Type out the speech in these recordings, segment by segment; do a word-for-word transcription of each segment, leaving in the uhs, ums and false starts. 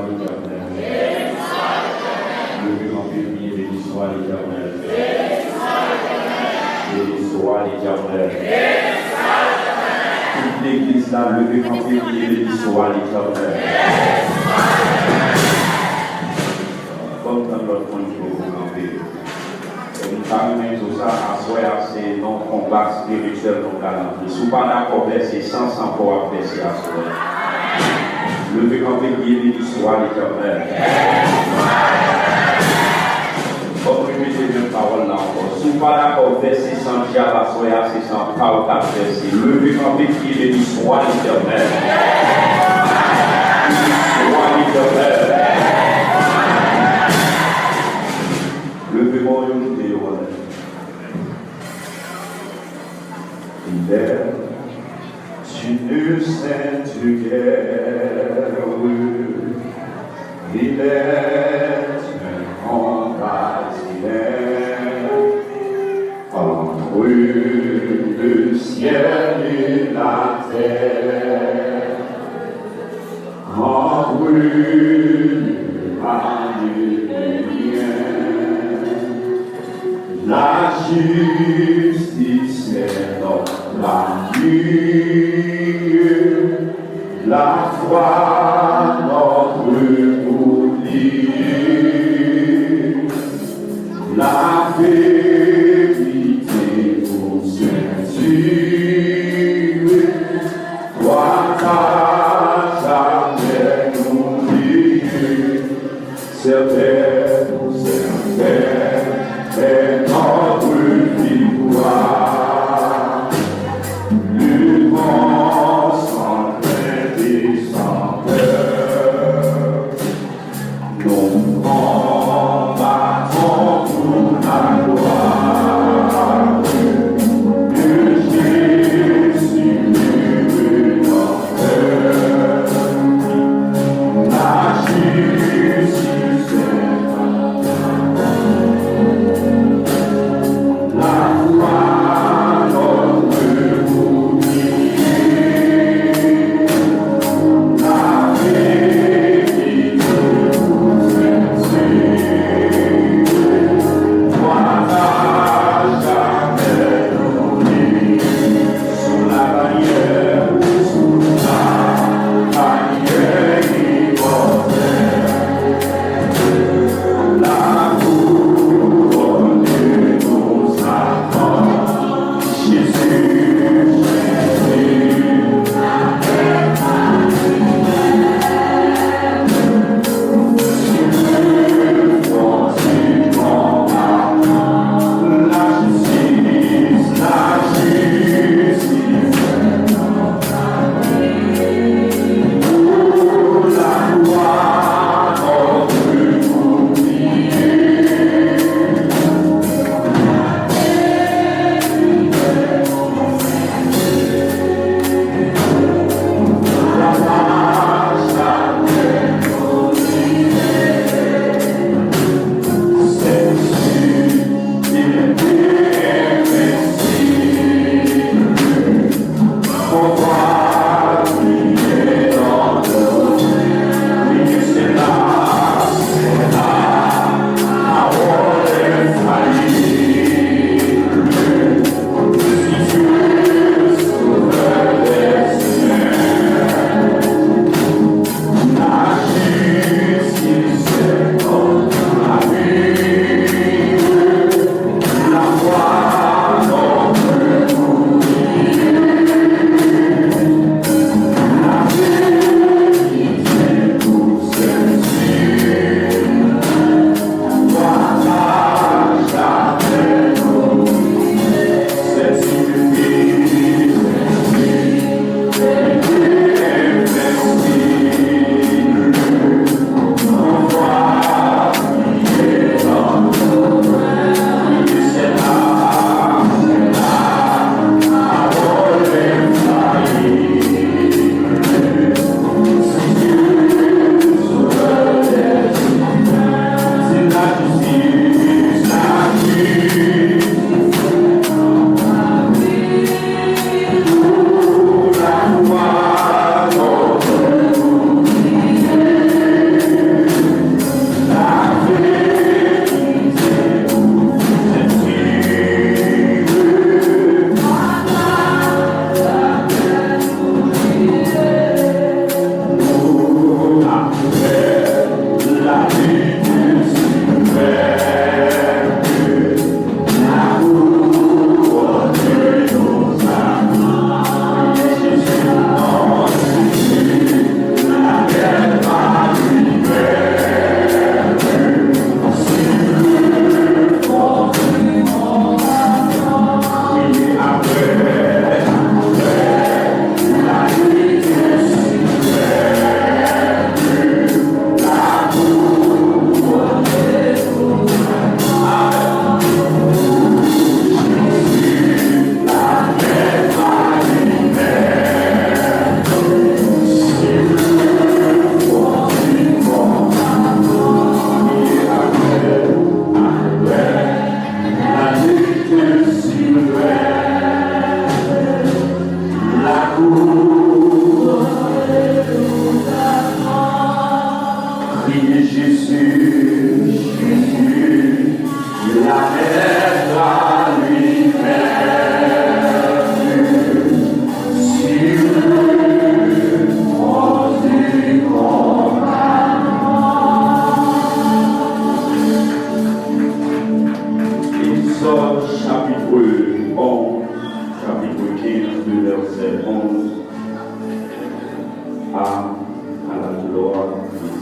L'Éternel. Leve kanpe, priye, beni swa Letènèl. Beni swa Letènèl. Tout legliz la, leve kanpe, priye, beni swa Letènèl. Ban m tann lòt moun ki poko kanpe. E m ta renmen di w sa, aswè a se yon konba espirityèl nou pral antre. Si w pa dakò vèse san, san kò w ap vèse aswè a. Leve kanpe, priye, beni swa Letènèl. Bon, m repete menm pawòl la ankò. Si w pa dakò vèse san dyab aswè a, se san pa w k ap vèse. Leve kanpe, priye, beni swa Letènèl. Beni swa Letènèl. Leve men w yo, kite yo anlè. Il est une sainte guerre, il est un combat divin entre le ciel et la terre. Entre le mal et le bien, la justice est notre armure, la foi notre bouclier, la vérité nos ceintures. Toi, t'as jamais oublié, certains pour certains, est notre victoire. Lutons sans crainte et sans peur. Nous combattons pour la gloire de Jésus, le Rédempteur. La justice est la foi, notre bouclier, la À la gloire de Dieu.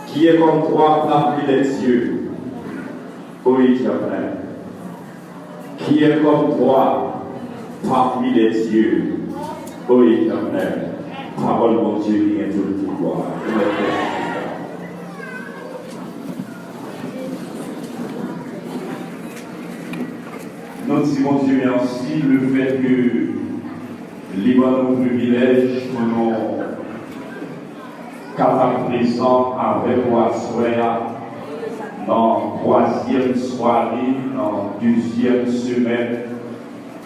Qui est comme toi parmi les dieux, ô Éternel? Qui est comme toi parmi les dieux, ô Éternel? Pawòl Bondye ki gen tout pouvwa. Nou di Bondye mèsi lefètke li ban nou privilèj pou nou kapab prezan avèk ou aswè a nan twazyèm sware nan dezyèm semèn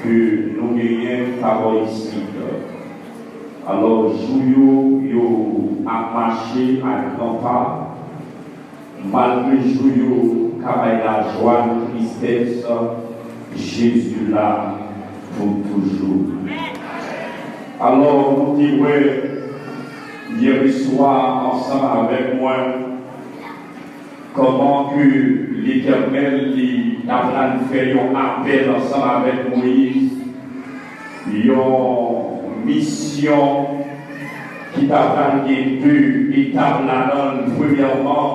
ke nou genyen Pawòl isit. Alò, jou yo, yo ap mache ak gran pa. Malgre jou yo ka bay lajwa, tristès, Jezi la pou toujou. Alò, nou te wè yè swa ansanm avèk mwen kòman ke Letènèl li t aprann fè yon apèl ansanm avèk Moyiz, yon misyon ki ta pral gen de etap ladan l. Premyèman,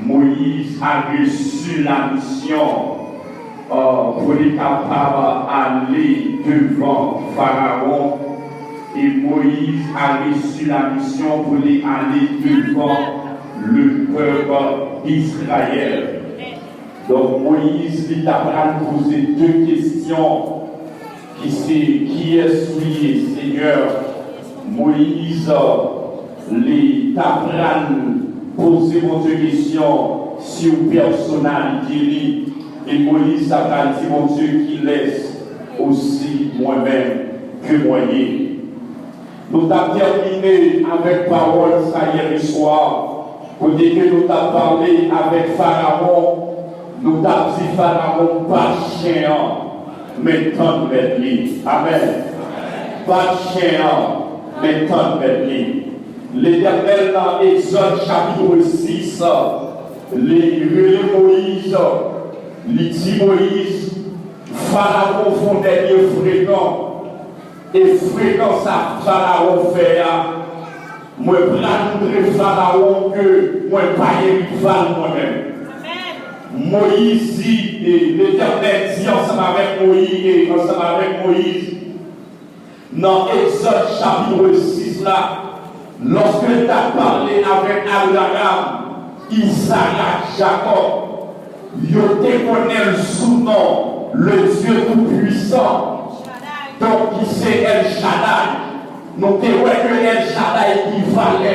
Moyiz a resi la misyon, euh, pou li kapab ale devan Farawon, e Moyiz a resi la misyon pou li ale devan le pèp Izrayèl. Donk, Moyiz, li ta pral poze de kesyon ki se, kiyès ou ye, Senyè? Moyiz, li ta pral poze Bondye kesyon sou pèsonalite li. E Moyiz ta pral di Bondye, kilès osi mwen menm ke mwen ye? Nou t ap tèmine avèk pawòl sa yè swa, kote ke nou t ap pale avèk Farawon, nou t ap di Farawon, bat chen an, men tann mèt li. Amèn. Bat chen an, men tann mèt li. Letènèl, nan Egzòd chapit sis, li rele Moyiz, li di Moyiz, Farawon fè yon dènye frekan. E frekan sa Farawon fè a, mwen pral montre Farawon ke mwen pa gen rival mwen menm. Moyiz di, e Letènèl di ansanm avèk Moyiz, e ansanm avèk Moyiz, nan Egzòd chapit sis la, lòske l t ap pale avèk Abraram, Izarak, Jakòb, yo te konnen l sou non le Dieu Tout-Puissant, donk ki se El Shaddai. Nou te wè ke El Shaddai ki valè,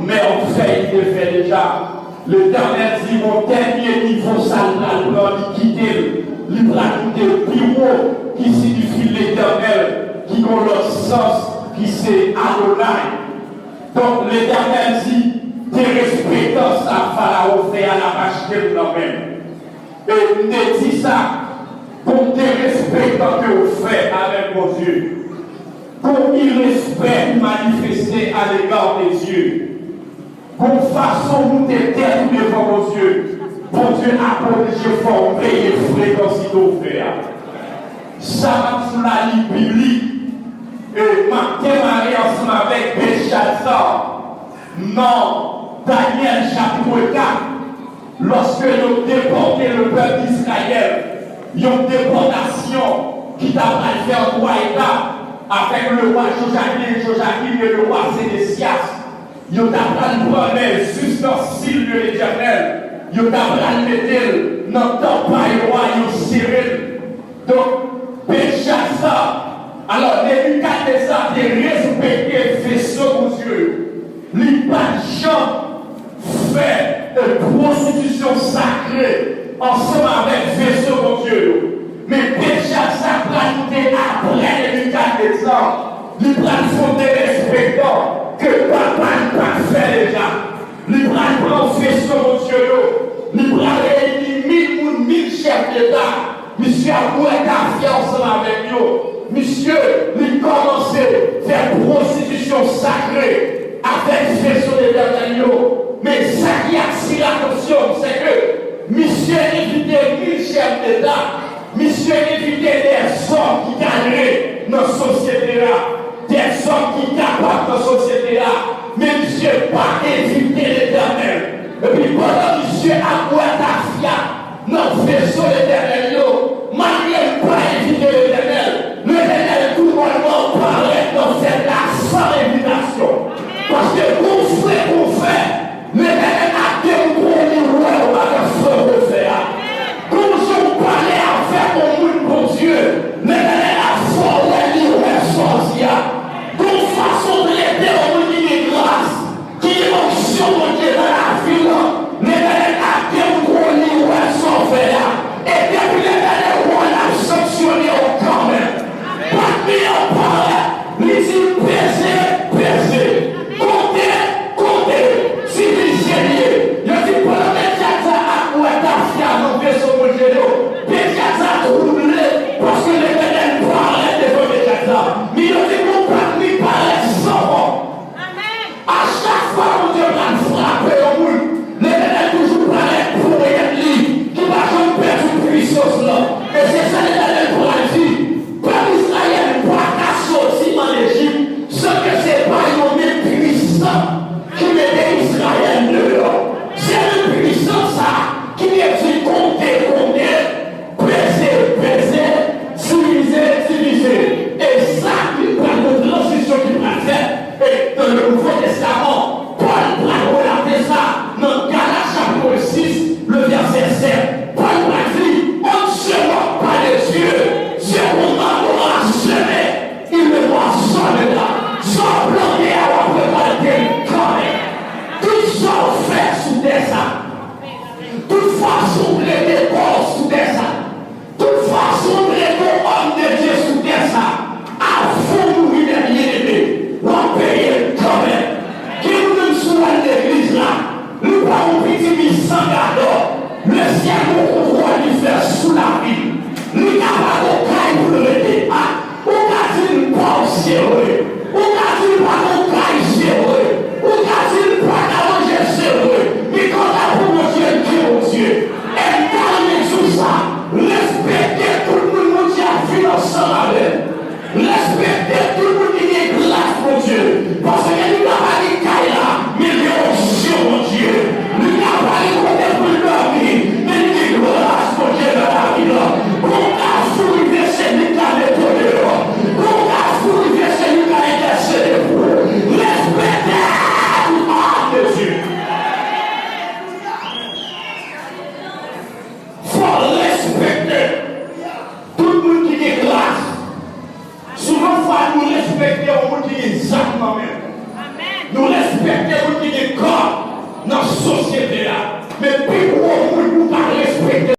men anfè li te fè deja. Letènèl di yon dènye nivo sa l pral pran, li kite l, li pral kite pi wo, ki siyifi Letènèl, ki gon lòt sans, ki se Adonai. Donk, Letènèl di, derespektan sa Farawon fè a, l ap achte l nan men m. E m te di sa, pou derespektan ke w fè avèk Bondye, pou irespè ou manifeste à l'égard de Dieu, pou fason ou te tèt ou devan Bondye, Bondye ap oblije fè w peye frekan sa w fè a. Sa m ap di w la, li biblik. E m ap demare ansanm avèk Belshazzar nan Danyèl chapit kat, lòske yo depòte le pèp Izrayèl, yon depòtasyon ki ta pral fè an twa etap, avèk le wa Jojakin, Jojakin e le wa Sedesyas. Yo ta pral pran lè zistansil de Letènèl, yo ta pral mete l nan tanp pa yo a, yo sere l. Donk, Belshaza, alò, Nebikadneza te respekte veso Bondye yo. Li pa t janm fè pwostitisyon sakre ansanm avèk veso Bondye yo. Men Belshaza pral moute apre Nebikadneza. Li pral fè w derespektan ke papa l pa t fè deja. Li pral pran veso Bondye yo. Li pral reyini mil moun, mil chèf deta. Misye ap bwè kafe ansanm avèk yo. Misye, li kòmanse fè pwostitisyon sakre avèk veso Letènèl yo. Men sa ki atire atansyon m, se ke misye envite mil chèf deta, misye envite dèzòm ki kadre nan sosyete a, dèzòm ki kapab Sosyete a, men misye pa envite Letènèl. Epi pandan misye ap bwè tafya nan veso Letènèl yo, malgre l pa envite Letènèl, Letènèl toubònman parèt nan fèt la san envitasyon. Paske gon frè, gon frè, Letènèl ap demontre w li wè w pa ka fè w fè a. Gon jan w pale avèk yon moun Bondye, Letènèl ap fè w wè li wè sa w di a. Gon fason w trete yon moun ki gen gras, ki gen onksyon Bondye nan lavi w lan, Letènèl ap demontre w li wè sa w fè a. E depi Letènèl wè w, l ap sanksyone w kanmenm. Patnè an parèt, li di peze, peze, konte, konte, divize l ye. Yo di pandan Bedyatza ap bwè tafya nan veso Bondye yo, Bedyatza twouble paske Letènèl parèt devan Bedyatza. Men yo di nou pa ni parèt san kò. A chak fwa Bondye pral frape yon moun, Letènèl toujou parèt ponyèt li, ki pa janm pèdi pwisans lan. E se sa Letènèl pral di, pèp Izrayèl pa ka soti ann Ejip san ke se pa yon men pwisan ki mete Izrayèl deyò. Se men pwisans sa a ki te di konte, konte, peze, peze, divize, divize. E sa ki pral yon tranzisyon ki pral fèt. E nan le Nouvo Testaman, Pòl pral relate sa nan Galat chapit sis, le vèsè sèt. Pòl pral di, on ne se moque pas de Dieu, ce qu'on aura semé, il le moissonnera. Sa w plante a, w ap rekòlte l kanmenm. Tout sa w fè sou tè sa,